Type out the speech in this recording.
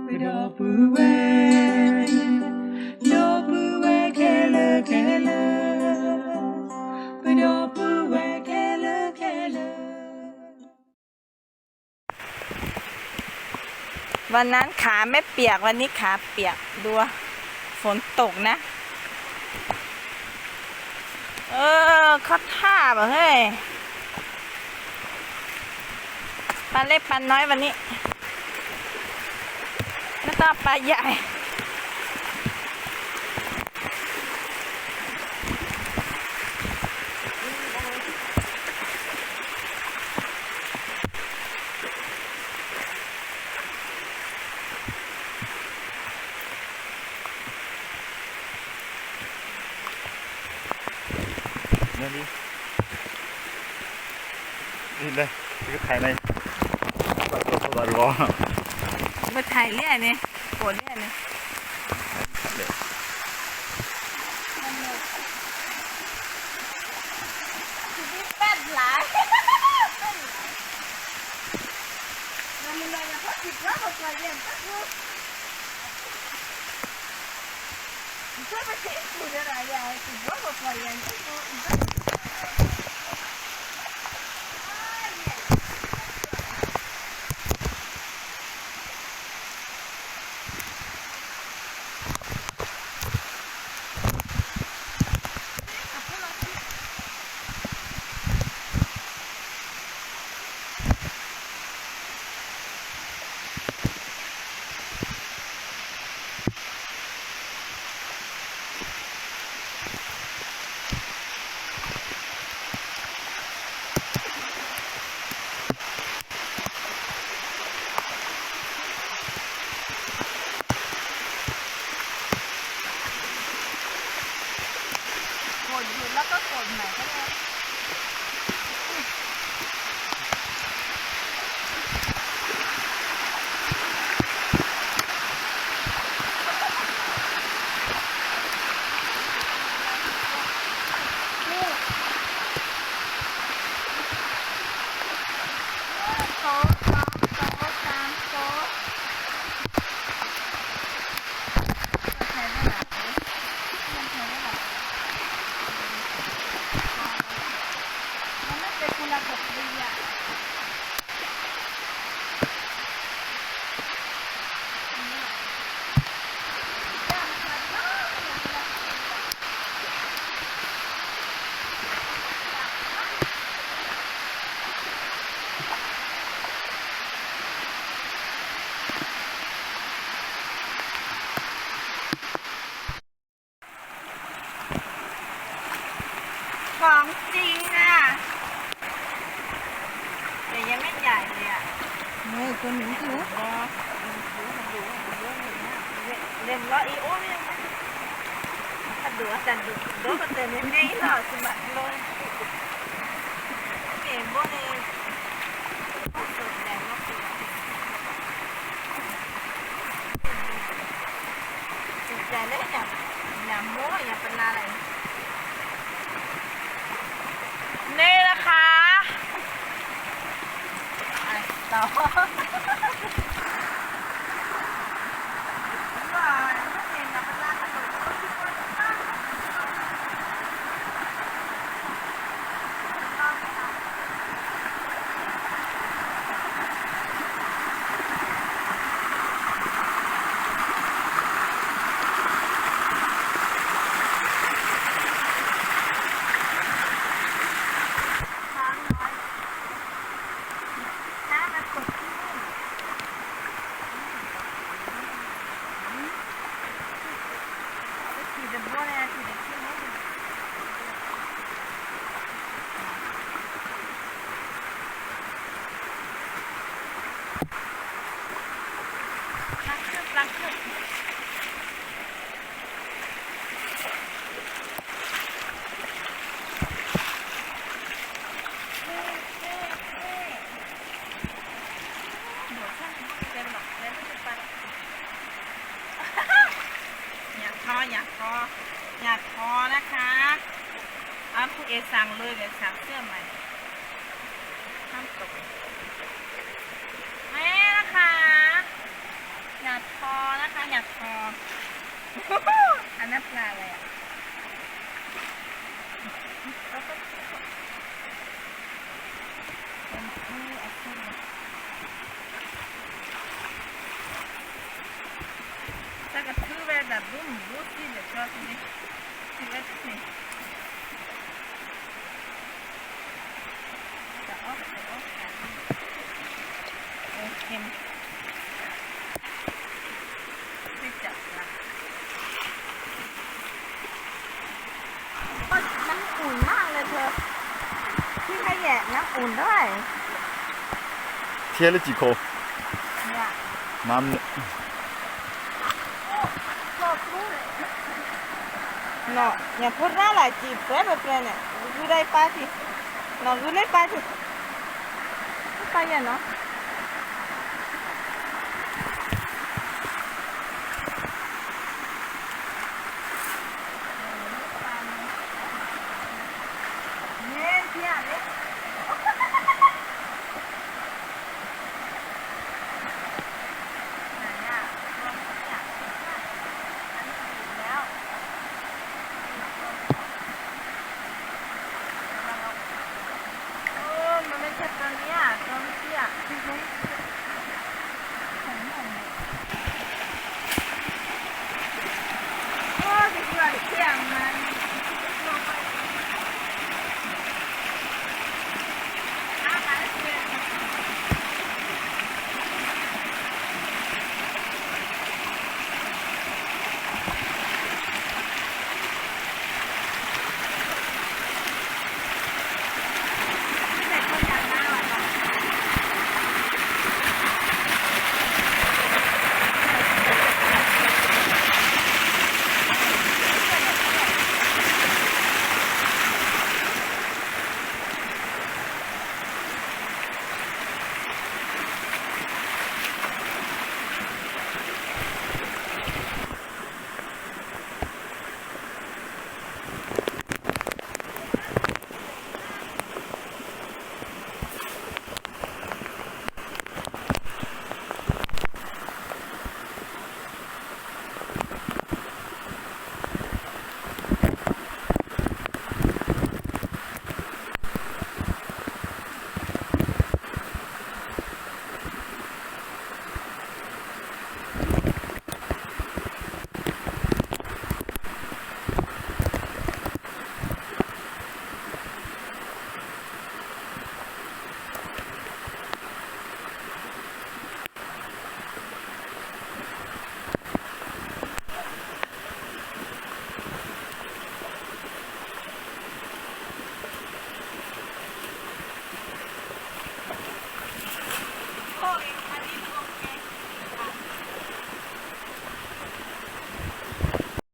ပဒီပုၢ်ဝဲၢ်, ဒီပုၢ်ဝဲၢ်ခဲလၢာ်ခဲလၢာ်, ပဒီပုၢ်ဝဲၢ်ခဲလၢာ်ခဲလၢာ်. วันนั้นขาไม่เปียก วันนี้ขาเปียก ดู ฝนตกนะ เออ เข้าท่าบ่เฮ้ย ปลาเล็กปลาน้อยวันนี้ ไม่ต้องปลาใหญ่ นี่เลย นี่เลย จะถ่ายใน ไปถ่ายเรื่อยนี่ กดเรื่อยนี่ กดหยุดแล้วก็กดใหม่ก็ได้ ของจริงอ่ะ แต่ยังไม่ใหญ่เลยอ่ะ เออ ตัวหนึ่งจิ๋ว อ๋อ เล่นล้ออีโอ้เนี่ย ถ้าดูแต่ดูดูก็เต็มไม่หรอกสมัครเลย เนี่ยโบเนี่ย สนใจมากเลย สนใจเลยเนี่ย อย่าโม้อย่าเป็นอะไร นี่นะคะ ไปต่อ อย่าท้อ อย่าท้อ อย่าท้อนะคะ อ่ะ ครูเอสั่งเลย เดี๋ยวสั่งเสื้อใหม่ ห้ามตก นี่นะคะ ယၤထီ นะคะ ယၤထီ အနၢ်ပျၢ်လၢယၤ တၢ်ကထုဝဲဒၣ်ဘုမုၢ်ဘုစံလၢာ်ကၠီန့ၣ် ထံၣ်ဝဲတန့ၣ် น้ำอุ่นมากเลยเธอ ที่ไทยเนี่ยน้ำอุ่นด้วย เที่ยวละกี่โค เนี่ย น้ำ နီၢ် ညၣ်ဖိရၣ်လၢကံၣ်ပြဲပြဲပြဲန့ၣ် ဂုၢ်ဒၣ်ပၢ်ထံ နီၢ်ဂုၢ်န့ၢ်ပၢ်ထံ ပၢ်ယဲၢ်နီၢ်